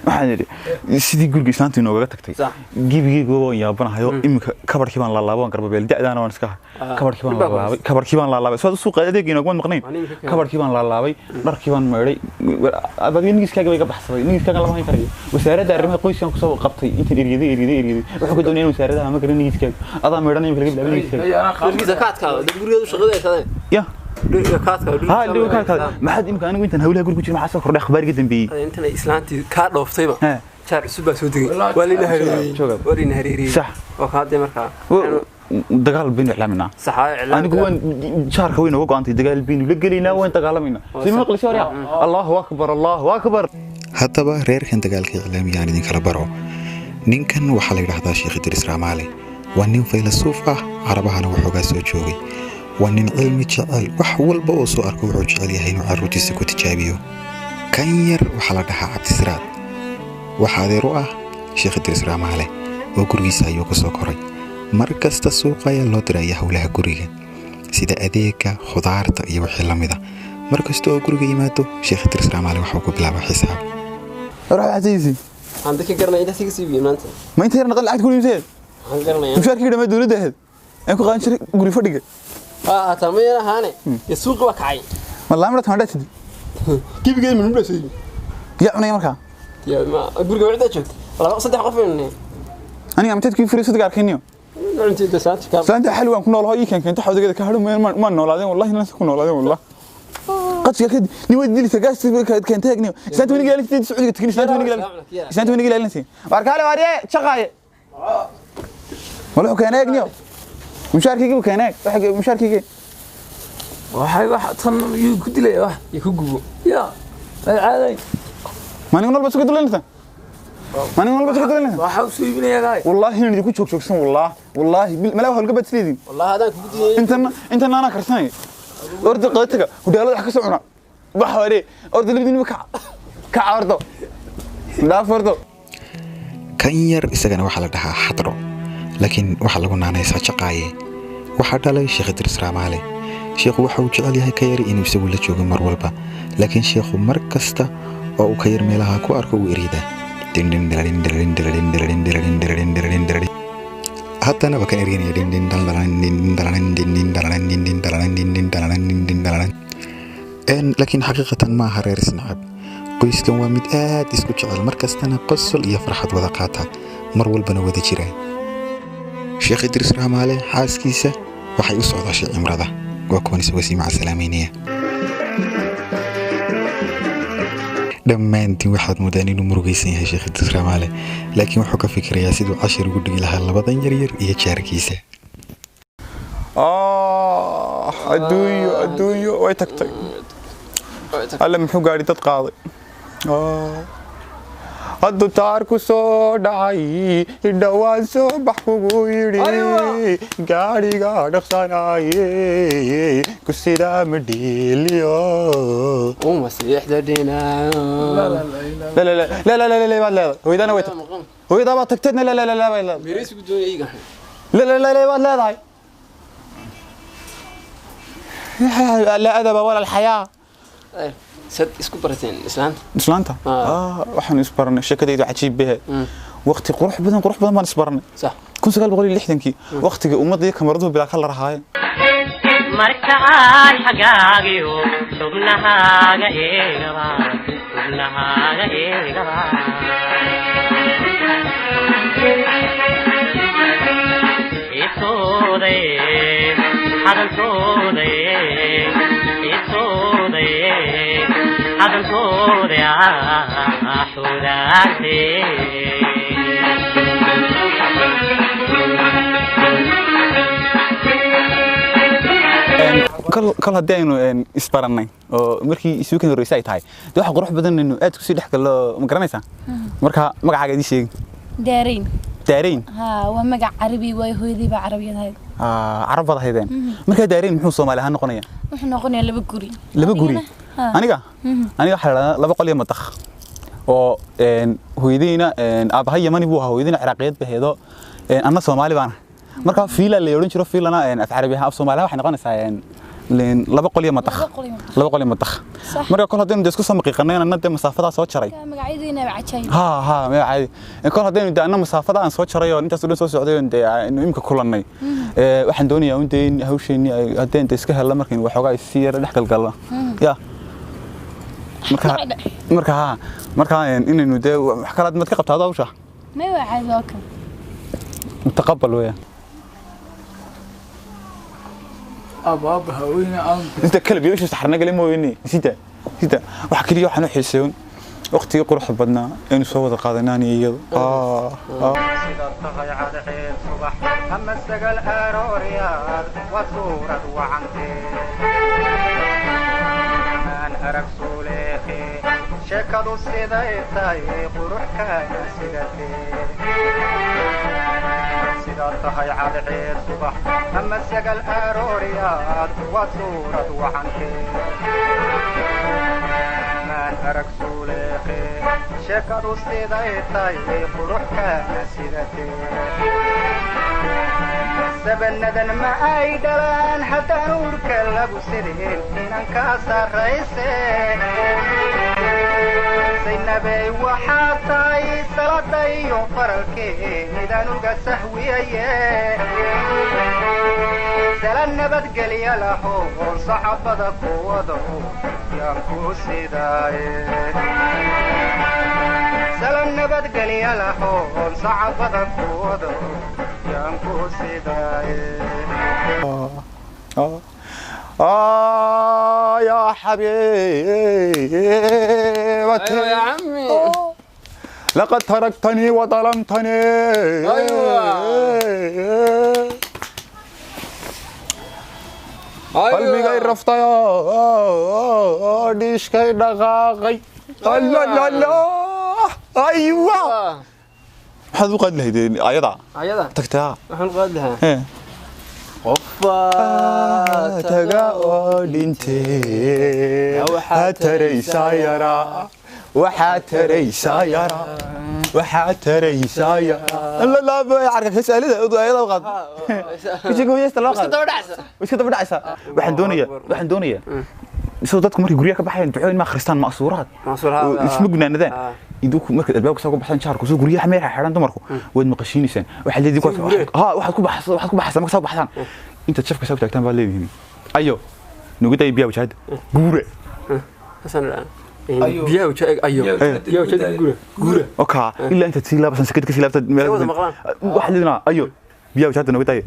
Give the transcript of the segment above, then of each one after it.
Waxaan idhi sidii guriga islaantu inoogaga tagtay, gebigeyga waan yaabanahayo. Iminka kabarkii baan laalaabay, waan garbabeel da'daana waan iska kabarkii baan laalaabay, kabarkii baan laalaabay. Soo suuqa adeeg inoogama maqnayn. Kabarkii baan laalaabay, dharkii baan maydhay. Adiga nigiskaaga bay iga baxsaday, nigiskaaga lama hayn karayo. Wasaaradda arrimaha qoyskan kusoo qabtay intaan eryaday, eryaday, eryaday. Wuxuu ka doonaya in wasaaradaha ma garan nigiskaaga adaa maydhanay imika laga bilaabay nigiskaaga. Dhulkiisa ka adkaado, dad gurigeedu shaqadeeda. Ya ha dhigo ka adkaada. Maxaad imika anigu intaan hawlaha guriga ku jira, maxaa soo kordhay, akhbaariga dambeeyey? Intan ay islaantii kaa dhooftayba, jaar cusub baa soo degay, waa layna hareeriyey, waa layna hareeriyey. Sax. Oo kaadee markaa dagaal baynu iclaaminaa. Saxaayo. Anigu waan jaarka way nooga go'antay, dagaal baynu la gelaynaa, waan dagaalamaynaa. Sii maqlisi waryaa. Allahu akbar, allahu akbar. Haddaba reerkan dagaalka iclaamiga aan idinkala baro. Ninkan waxaa la yidhaahdaa Sheekh Idriis Raamaale. Waa nin faylasuuf ah, carabahana waxoogaa soo joogay. Waa nin cilmi jecel, wax walba oo soo arko wuxuu jecel yahay inuu carruurtiisa ku tijaabiyo. Kan yar waxaa la dhahaa Cabdisiraad. Waxaa adeer u ah Sheekh Idriis Raamaale oo gurigiisa ayuu ku soo koray. Mar kasta suuqa ayaa loo diraya howlaha guriga, sida adeega khudaarta iyo wixii la mida. Mar kasta oo guriga yimaado Sheekh Idriis Raamaale waxuu ku bilaabaa xisaab. Ruux xasiisi. Waxaan dadka garanaya intaas iga sii biyo maanta. Ma inta yar naqal lacag ku iibsay? Waxaan garanayaa mushaarkii dhammaa dawladda ahayd aan ku qaadan jiray guri fadhiga. Hataa ma yar ahaane dee, suuqi waa kacay. Ma laamira tamaandhaa tidi? Gebigeeda minhu baa soo iibi. Yaa cunaya markaa? Guriga wicdaa joogta laba saddex qof aynu. Aniga amteedkii furay sodga arkayniyo. Cunteeda saanta kaa. Islaanta xal waan ku noolaho, ii keen keento xawdageeda ka hadho. Maan noolaadeen wallahi, nasa ku noolaadeen wallah. Qadsiga kadib nin way dilisa gaas keentay agniyo. Islaanta waniga ilaalinaysa Sacuudiga tagin, islaanta waniga ilaalinaysa, islaanta waniga ilaalinaysa. Waar kaale, waarye shaqaaye wala keenay agniyo. Mushaarkayga buu keenay, waxa mushaarkayga. Waxay wax tan yuu ku dilaya wax iyo ku gubo. Ya caaday. Maalin walba suga dulanaysa, maalin walba suga dulanaysa. Waxa uu soo iibinaya gaay. Wallahi inaan idinku joog joogsan, wallah wallahi malaa hawlga baad isleediin. Wallahi hadaan kugu dilay. Intan anaa karsanay. Orda qadataga hudaalada wax ka soo cuna wax ware. Orda labadiinba kaca, kaca, ordo dhaaf, ordo. Kan yar isagana waxaa la dhahaa Xadro, laakiin waxaa lagu naanaysaa Jaqaaye. Waxaa dhalay Sheekh Idriis Raamaale. Sheekhu waxa uu jecel yahay ka yari inuu isagu la joogo mar walba, laakiin sheekhu mar kasta oo uu ka yar meelaha ku arko uu eridaa. Haddana waa kan erganaya. Laakiin xaqiiqatan ma aha reer isnacab. Qoyskan waa mid aad isku jecel, mar kastana qosol iyo farxad wada qaata, mar walbana wada jira. Sheekh Idriis Raamaale xaaskiisa waxay u socdaashay cimrada. Waa kuwan isagoo sii macasalaameynaya. Dhammaantiin waxaad moodaan inuu murugaysan yahay Sheekh Idriis Raamaale, laakiin wuxuu ka fikirayaa siduu cashir ugu dhigi lahaa labadan yaryar iyo jaarkiisa. Adduunyo, adduunyo way tagtay. Alle muxuu gaadhi dad qaaday. Hadduu taar ku soo dhacay, dhowaan soo bax kugu yidhi, gaadhiga dhaqsanaye ku sidaa ma dhiiliyo. Uma siixda dhinaco. La la la la la la baad leedahay. Hooyadaana way tagtay, hooyadaa baad tagteedna. La la la la baad leedahay. Meeraysi ku doonaya iiga. La la la la baad leedahay. Laa adaba wala alxayaa. Sad isku barateen islaanta? Islaanta waxaan isbaranay, sheekadaydu cajiib bahe. Waqti qurux badan, qurux badan baan isbaranay. Sax. 1960kii, waqtiga ummadda iyo kamaraduhu bilaa ka la rahaayeen. Markaan xagaagiyo xubnahaaga eegaba, xubnahaaga eegaba, isoodaye hadalkoodaye, isoodaye hadalkooda xudaarte. Kol haddii aynu isbarannay oo markii isugu horreysay ay tahay, dee waxa qurux badan inaynu aad kusii dhex gallo, ma garanaysaa? Marka magacaaga idii sheegi. Daarayn. Daarayn? Haa, waa magac carabi, waayo hooyadii baa carabiyad ahayd. Carab baad ahaydeen. Markaa Daarayn muxuu Soomaali ahaan noqonaya? Wuxuu noqonayaa laba guri. Laba guri. Haa. Aniga waxaa la dhahdaa laba qol iyo madakh oo hooyadayna aabbahay Yamani buu ahaa, hooyadayna Ciraaqiyad bay ahaydoo anna Soomaali baan ahay. Marka fiila la odhan jiro, fiilana af Carabi ahaan, af Soomaali ahaan waxay noqonaysaa laba qol iyo madakh. Laba qol iyo madakh. Laba qol iyo madakh. Marka kol haddaynu isku soo maqiiqanay anna dee masaafadaa soo jaray. Magacyadiina cajaayib. Ha ha ma caadi. Kol haddaynu dee anna masaafada aan soo jaray oo intaas oo dhan soo socday oo dee aynu imika kulannay. Waxaan doonayaa un dee in hawsheenii ay haddeen dee iska helno markaynu waxoogaa is yara dhex galgalno. Ya. Marka ha marka inaynu dee wax kalaad mad ka qabtaa hawsha? Ma waa caadi waa kan. Mutaqabbal weeyaan. Abaab haween aan inta kale biyo saxarna galay mooyini sida sida wax kaliya waxaan u xiiseeyon waqtigii quruxda badnaa inuu soo wada qaadanaan iyadu sida tahay cadceed subax ama sagal arooryaad waa suurad wacantee aan arag suuleekhe sheekadu siday tahay qurux kaana sidatee sida tahay cadceed subax ama sagal arooryaad waa suurad wacantee maan arag suuleekhe sheekadu siday tahay qurux kaana sidatee sabanadan ma ay dhalaan haddaan uurka lagu sideen inan kaa sarrayse saynabey waxaa tahay salada iyo faralkee midaan uga sahwiyaye sala nabadgelya laho saxabada kuwada yaan ku sidaaye sala nabadgelya laho saxabada kuwada yaan ku sidaaye. يا حبيبتي. أيوة يا عمي. لقد تركتني وظلمتني. أيوة. قلبي غير رفطي ديشكي دقاقي. لا لا لا. أيوة. waxaad u qaadi lahayd ayada? Ayada tagtaa waxaan u qaadi lahaa qofbaa taga oo dhintee waxaa taraysaa yaraa waxaa taraysaa yaraa waxaa taraysaa yaraa la la arka kasaalida ayada u qaad iska loo qaad iska daba dhacaysa. Waxaan doonayaa isoo dadku markay guryaha ka baxayaan ducooyin ma akhristaan ma'suuraad isma gunaanadaan idinku markaad albaabka soo baxsan jaarku soo guryaha meel xidhan dumarku waad maqashiinaysaan waxaad leedihiin ha waxaad ku baxsan marka soo baxsaan intaad shafka soo taagtaan baad leedihiin ayo nugu day biyaa wajahada guure hasan biyaa wajahada ayo biyaa wajahada guure guure okay ilaa intaad sii laabasan sakad ka sii laabtad meel waxaad leedihiin ayo biyaa wajahada nugu day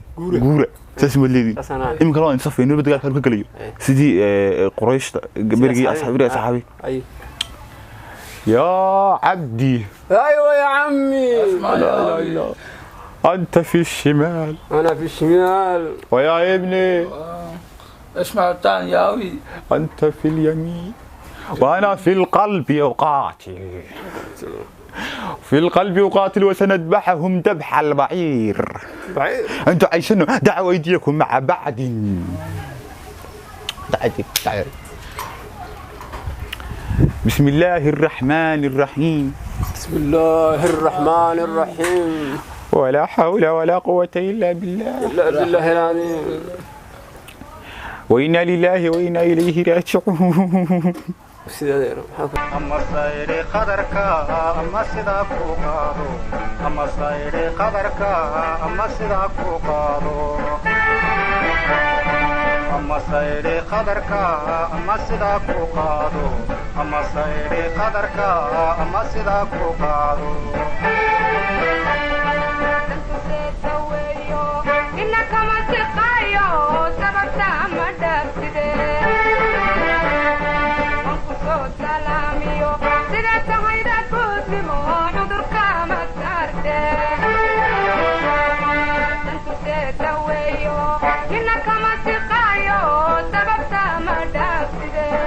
guure saas ma leedihiin iminka loo insafay inuu dagaalka ka galayo sidii qurayshta berigii asxaabi يا عبدي. ايوه يا عمي. لا لا لا انت في الشمال انا في الشمال ويا ابني اسمع الثاني يا أبي انت في اليمين وانا في القلب اقاتل في القلب اقاتل وسنذبحهم ذبح البعير. انتم عايشين دعوا ايديكم مع بعض. تعال بسم الله الرحمن الرحيم. بسم الله الرحمن الرحيم. ولا حول ولا قوة إلا بالله. إلا بالله العظيم. وإنا لله وإنا إليه راجعون. أما سيري قدرك أما سيدا فوقادو أما سيري قدرك أما سيدا فوقادو أما سيري قدرك أما سيدا فوقادو أما سيري قدرك أما سيدا فوقادو إنك ما سقايو سببت أمدك سلاميو سيدا تهيدا كوزمو عذرك ما سارته انتو سيتويو إنك ما سقايو سببت ما دافده.